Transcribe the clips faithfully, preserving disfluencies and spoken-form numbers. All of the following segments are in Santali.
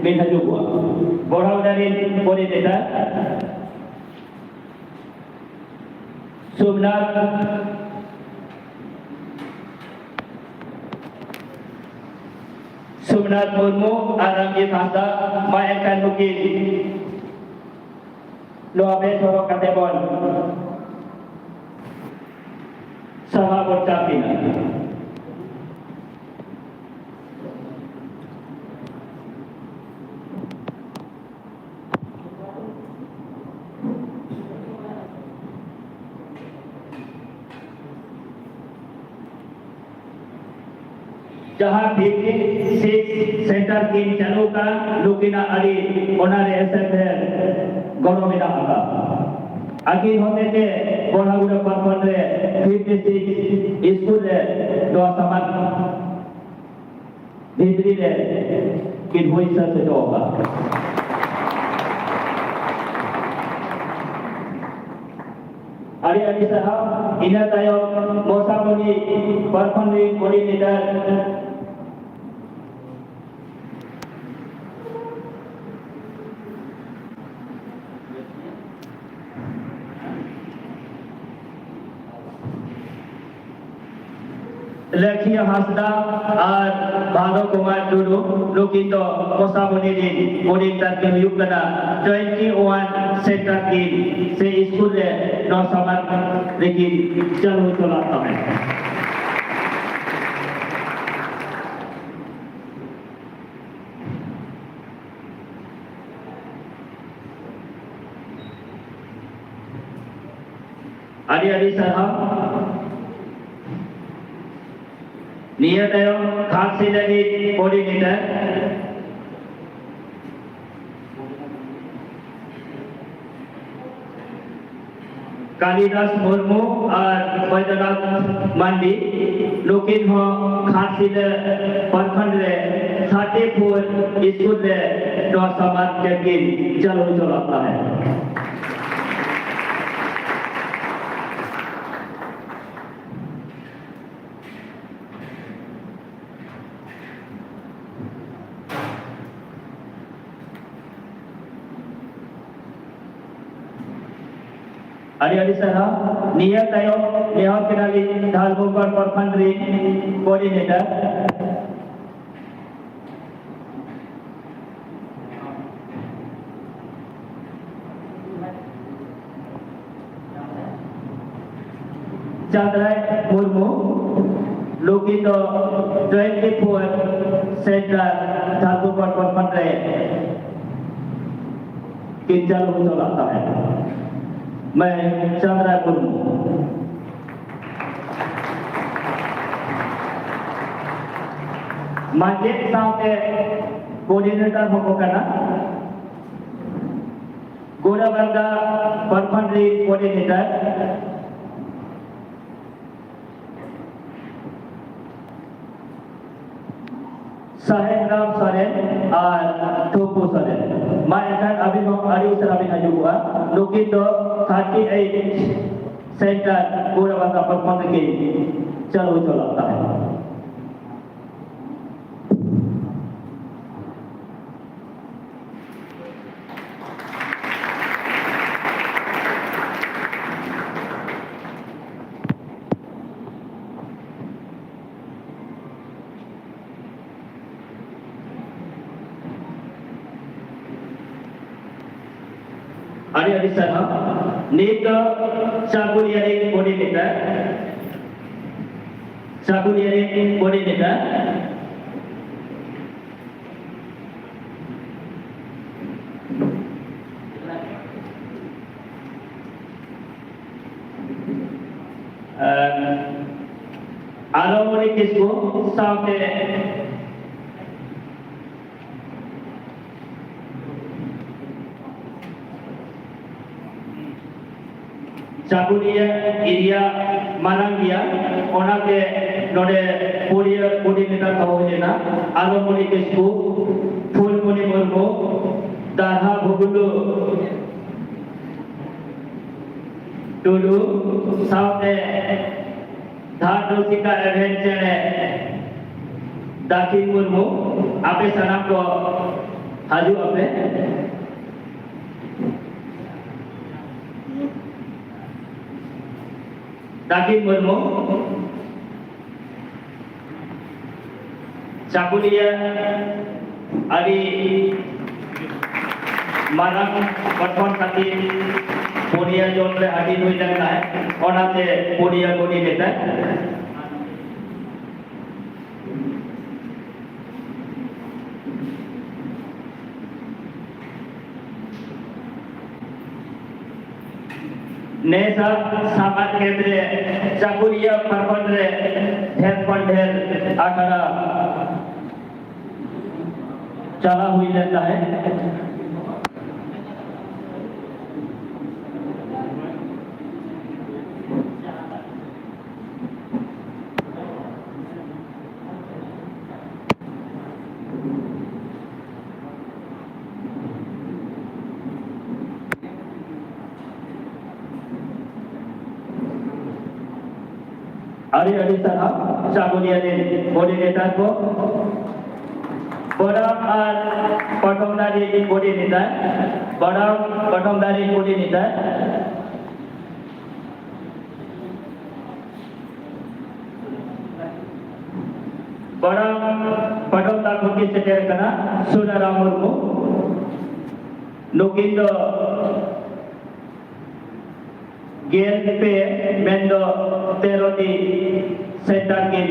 ᱢᱮᱱ ᱦᱤᱡᱩᱜᱚᱜᱼᱟ᱾ ᱵᱚᱲᱦᱟᱣᱰᱟ ᱨᱮᱱ coordinator ᱥᱳᱢᱱᱟᱛᱷ, ᱥᱳᱢᱱᱟᱛᱷ ᱢᱩᱨᱢᱩ ᱟᱨ ᱨᱟᱢᱡᱤᱛ ᱦᱟᱸᱥᱫᱟ, ᱢᱟ ᱮᱱᱠᱷᱟᱱ ᱱᱩᱠᱤᱱ ᱱᱚᱣᱟ ᱵᱮᱥ ᱦᱚᱨᱚᱜ ᱠᱟᱛᱮ ᱵᱚᱱ ᱥᱟᱨᱦᱟᱣ ᱵᱚᱱ ᱪᱟᱞ ᱠᱤᱱᱟ᱾ ᱡᱟᱦᱟᱸ fifty six center ᱠᱤᱱ ᱪᱟᱹᱞᱩ ᱟᱠᱟᱫ, ᱱᱩᱠᱤᱱᱟᱜ ᱟᱹᱰᱤ ᱚᱱᱟ ᱨᱮ ᱮᱥᱮᱨ ᱰᱷᱮᱨ ᱜᱚᱲᱚ ᱢᱮᱱᱟᱜ ᱟᱠᱟᱫ᱾ ᱟᱹᱠᱤᱱ ᱦᱚᱛᱮᱛᱮ ᱵᱚᱲᱦᱟᱜᱩᱰᱟ ᱯᱨᱚᱠᱷᱚᱸᱰ ᱨᱮ fifty six ᱥᱠᱩᱞ ᱨᱮ ᱱᱚᱣᱟ ᱥᱟᱢᱟᱱ ᱵᱷᱤᱛᱨᱤ ᱨᱮ ᱠᱤᱱ ᱦᱩᱭ ᱥᱟᱹᱛ ᱦᱚᱪᱚ ᱟᱠᱟᱫ᱾ ᱟᱹᱰᱤ ᱟᱹᱰᱤ ᱥᱟᱨᱦᱟᱣ᱾ ᱤᱱᱟᱹ ᱛᱟᱭᱚᱢ ᱢᱚᱥᱟᱢᱩᱱᱤ ᱯᱨᱚᱠᱷᱚᱸᱰ ᱨᱤᱱ coordinator ᱞᱟᱹᱠᱷᱤᱭᱟᱹ ᱦᱟᱸᱥᱫᱟ ᱟᱨ ᱵᱷᱟᱫᱚ ᱠᱩᱢᱟᱨ ᱴᱩᱰᱩ, ᱱᱩᱠᱤᱱ ᱫᱚ ᱢᱚᱥᱟᱢᱩᱱᱤ ᱨᱤᱱ coordinator ᱠᱤᱱ ᱦᱩᱭᱩᱜ ᱠᱟᱱᱟ᱾ Twenty one center ᱠᱤᱱ ᱥᱮ ᱥᱠᱩᱞ ᱨᱮ ᱱᱚᱣᱟ ᱥᱟᱢᱟᱱ ᱨᱮᱠᱤᱱ ᱪᱟᱹᱞᱩ ᱦᱚᱪᱚ ᱞᱮᱫ ᱛᱟᱦᱮᱸᱫ᱾ ᱟᱹᱰᱤ ᱟᱹᱰᱤ ᱥᱟᱨᱦᱟᱣ᱾ ᱱᱤᱭᱟᱹ ᱛᱟᱭᱚᱢ ᱜᱷᱟᱴᱥᱤᱞᱟᱹ ᱨᱤᱱ coordinator ᱠᱟᱞᱤᱫᱟᱥ ᱢᱩᱨᱢᱩ ᱟᱨ ᱵᱚᱭᱫᱚᱱᱟᱛᱷ ᱢᱟᱱᱰᱤ, ᱱᱩᱠᱤᱱ ᱦᱚᱸ ᱜᱷᱟᱴᱥᱤᱞᱟᱹ ᱯᱨᱚᱠᱷᱚᱸᱰ ᱨᱮ thirty four ᱥᱠᱩᱞ ᱨᱮ ᱱᱚᱣᱟ ᱥᱟᱢᱟᱨ ᱠᱮᱢᱯ ᱠᱤᱱ ᱪᱟᱹᱞᱩ ᱦᱚᱪᱚ ᱞᱮᱫ ᱛᱟᱦᱮᱸᱫ᱾ ᱟᱹᱰᱤ ᱟᱹᱰᱤ ᱥᱟᱨᱦᱟᱣ᱾ ᱱᱤᱭᱟᱹ ᱛᱟᱭᱚᱢ ᱱᱮᱦᱚᱨ ᱠᱮᱫᱟᱞᱤᱧ ᱫᱷᱟᱞᱵᱷᱩᱢᱜᱚᱲ ᱯᱨᱚᱠᱷᱚᱸᱰ ᱨᱤᱱ coordinator ᱪᱟᱸᱫᱽᱨᱟᱭ ᱢᱩᱨᱢᱩ, ᱱᱩᱠᱤᱱ ᱫᱚ twenty four center ᱫᱷᱟᱞᱵᱷᱩᱢᱜᱚᱲ ᱯᱨᱚᱠᱷᱚᱸᱰ ᱨᱮ ᱠᱤᱱ ᱪᱟᱹᱞᱩ ᱦᱚᱪᱚ ᱞᱮᱫ ᱛᱟᱦᱮᱸᱫ᱾ ᱢᱟᱹᱭ ᱪᱟᱸᱫᱽᱨᱟᱭ ᱢᱩᱨᱢᱩ᱾ ᱢᱟᱪᱮᱫ ᱥᱟᱶᱛᱮ coordinator ᱦᱚᱸᱠᱚ ᱠᱟᱱᱟ᱾ ᱜᱳᱲᱟᱵᱟᱱᱫᱟ ᱯᱨᱚᱠᱷᱚᱸᱰ ᱨᱤᱱ coordinator ᱥᱟᱦᱮᱵ ᱨᱟᱢ ᱥᱚᱨᱮᱱ ᱟᱨ ᱴᱷᱩᱢᱯᱩ ᱥᱚᱨᱮᱱ᱾ ᱢᱟ ᱮᱱᱠᱷᱟᱱ ᱟᱹᱵᱤᱱ ᱦᱚᱸ ᱟᱹᱰᱤ ᱩᱥᱟᱹᱨᱟ ᱵᱤᱱ ᱦᱤᱡᱩᱜᱚᱜᱼᱟ᱾ ᱱᱩᱠᱤᱱ ᱫᱚ thirty eight center ᱜᱳᱲᱟᱵᱟᱱᱫᱟ ᱯᱨᱚᱠᱷᱚᱸᱰ ᱨᱮᱠᱤᱱ ᱪᱟᱹᱞᱩ ᱦᱚᱪᱚ ᱞᱮᱫ ᱛᱟᱦᱮᱸᱫ᱾ ᱟᱹᱰᱤ ᱟᱹᱰᱤ ᱥᱟᱨᱦᱟᱣ᱾ ᱱᱤᱛ ᱫᱚ ᱪᱟᱠᱩᱞᱤᱭᱟᱹ ᱨᱮᱱ coordinator, ᱪᱟᱠᱩᱞᱤᱭᱟᱹ ᱨᱮᱱ coordinator ᱟᱨ ᱟᱞᱚᱢᱚᱬᱤ ᱠᱤᱥᱠᱩ ᱥᱟᱶᱛᱮ ᱪᱟᱠᱩᱞᱤᱭᱟᱹ area ᱢᱟᱨᱟᱝ ᱜᱮᱭᱟ, ᱚᱱᱟᱛᱮ ᱱᱚᱰᱮ ᱯᱩᱲᱤᱭᱟᱹ coordinator ᱫᱚᱦᱚ ᱦᱩᱭ ᱞᱮᱱᱟ᱾ ᱟᱞᱚᱢᱚᱬᱤ ᱠᱤᱥᱠᱩ, ᱯᱷᱩᱞᱢᱚᱬᱤ ᱢᱩᱨᱢᱩ, ᱫᱟᱨᱦᱟ ᱵᱷᱩᱜᱞᱩ ᱴᱩᱰᱩ ᱥᱟᱶᱛᱮ ᱫᱷᱟᱲ ᱨᱩᱥᱤᱠᱟ ᱮᱵᱷᱮᱱ ᱪᱮᱬᱮ ᱫᱟᱹᱠᱷᱤᱱ ᱢᱩᱨᱢᱩ, ᱟᱯᱮ ᱥᱟᱱᱟᱢ ᱠᱚ ᱦᱤᱡᱩᱜ ᱟᱯᱮ᱾ ᱫᱟᱹᱠᱤᱱ ᱢᱩᱨᱢᱩ, ᱪᱟᱹᱠᱩᱞᱤᱭᱟᱹ ᱟᱹᱰᱤ ᱢᱟᱨᱟᱝ ᱜᱚᱴᱷᱚᱱ ᱠᱷᱟᱹᱛᱤᱨ ᱯᱩᱱᱭᱟᱹ ᱡᱳᱱ ᱨᱮ ᱦᱟᱹᱴᱤᱧ ᱦᱩᱭ ᱞᱮᱱ ᱛᱟᱦᱮᱸᱫ, ᱚᱱᱟᱛᱮ ᱯᱩᱱᱭᱟᱹ ᱠᱳᱰᱤᱱᱮᱴᱟᱨ᱾ ᱱᱮᱥᱟᱜ ᱥᱟᱯᱟᱵ ᱠᱷᱮᱛ ᱨᱮ ᱪᱟᱹᱠᱩᱞᱤᱭᱟᱹ ᱯᱟᱨᱠᱚᱱ ᱨᱮ ᱰᱷᱮᱨ ᱠᱷᱚᱱ ᱰᱷᱮᱨ ᱟᱠᱷᱲᱟ ᱪᱟᱞᱟᱣ ᱦᱩᱭ ᱞᱮᱱ ᱛᱟᱦᱮᱸᱫ᱾ ᱟᱹᱰᱤ ᱟᱹᱰᱤ ᱥᱟᱨᱦᱟᱣ ᱪᱟᱹᱠᱩᱞᱤᱭᱟᱹ ᱨᱮᱱ ᱠᱳᱰᱤᱱᱮᱴᱟᱨ ᱠᱚ᱾ ᱵᱚᱰᱟᱢ ᱟᱨ ᱯᱚᱴᱚᱢ ᱫᱟᱨᱮ ᱨᱮᱱ ᱠᱳᱰᱤᱱᱮᱴᱟᱨ, ᱵᱚᱰᱟᱢ ᱯᱚᱴᱚᱢ ᱫᱟᱨᱮ ᱨᱮᱱ ᱠᱳᱰᱤᱱᱮᱴᱟᱨ᱾ ᱵᱚᱰᱟᱢ ᱯᱚᱴᱚᱢ ᱫᱟ ᱠᱷᱚᱱ ᱠᱤᱱ ᱥᱮᱴᱮᱨ ᱠᱟᱱᱟ ᱥᱩᱱᱟᱨᱟᱢ ᱢᱩᱨᱢᱩ᱾ ᱱᱩᱠᱤᱱ ᱫᱚ ᱜᱮᱞ ᱯᱮ, ᱢᱮᱱᱫᱚ ᱛᱮᱨᱚ ᱴᱤ ᱥᱮᱱᱴᱟᱨ ᱠᱤᱱ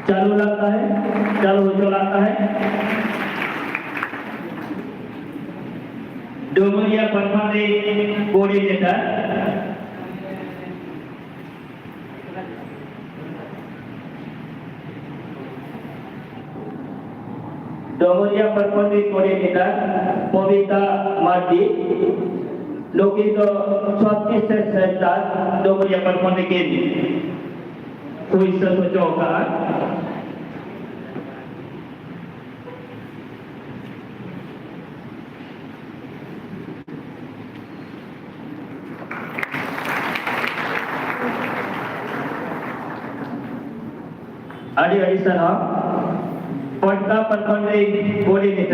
ᱪᱟᱹᱞᱩ ᱞᱟᱜ ᱛᱟᱦᱮᱸᱫ, ᱪᱟᱹᱞᱩ ᱦᱚᱪᱚ ᱞᱟᱜ ᱛᱟᱦᱮᱸᱫ᱾ ᱰᱩᱢᱩᱨᱤᱭᱟ ᱯᱨᱚᱠᱷᱚᱸᱰ ᱨᱤᱱ ᱠᱳᱰᱤᱱᱮᱴᱟᱨ, ᱰᱚᱢᱚᱨᱤᱭᱟ ᱯᱨᱚᱠᱷᱚᱸᱰ ᱨᱤᱱ ᱠᱳᱰᱤᱱᱮᱴᱟᱨ ᱯᱚᱵᱤᱛᱟ ᱢᱟᱨᱰᱤ, ᱱᱩᱠᱤᱱ ᱫᱚ ᱪᱷᱚᱛᱨᱤᱥ ᱥᱮᱱᱴᱟᱨ ᱰᱚᱢᱚᱨᱤᱭᱟ ᱯᱨᱚᱠᱷᱚᱸᱰ ᱨᱮᱠᱤᱱ ᱦᱩᱭ ᱥᱟᱹᱛ ᱦᱚᱪᱚ ᱟᱠᱟᱫᱼᱟ᱾ ᱟᱹᱰᱤ ᱟᱹᱰᱤ ᱥᱟᱨᱦᱟᱣ᱾ ᱯᱚᱴᱠᱟ ᱯᱨᱚᱠᱷᱚᱸᱰ ᱨᱤᱱ ᱠᱳᱰᱤᱱᱮᱴᱟᱨ᱾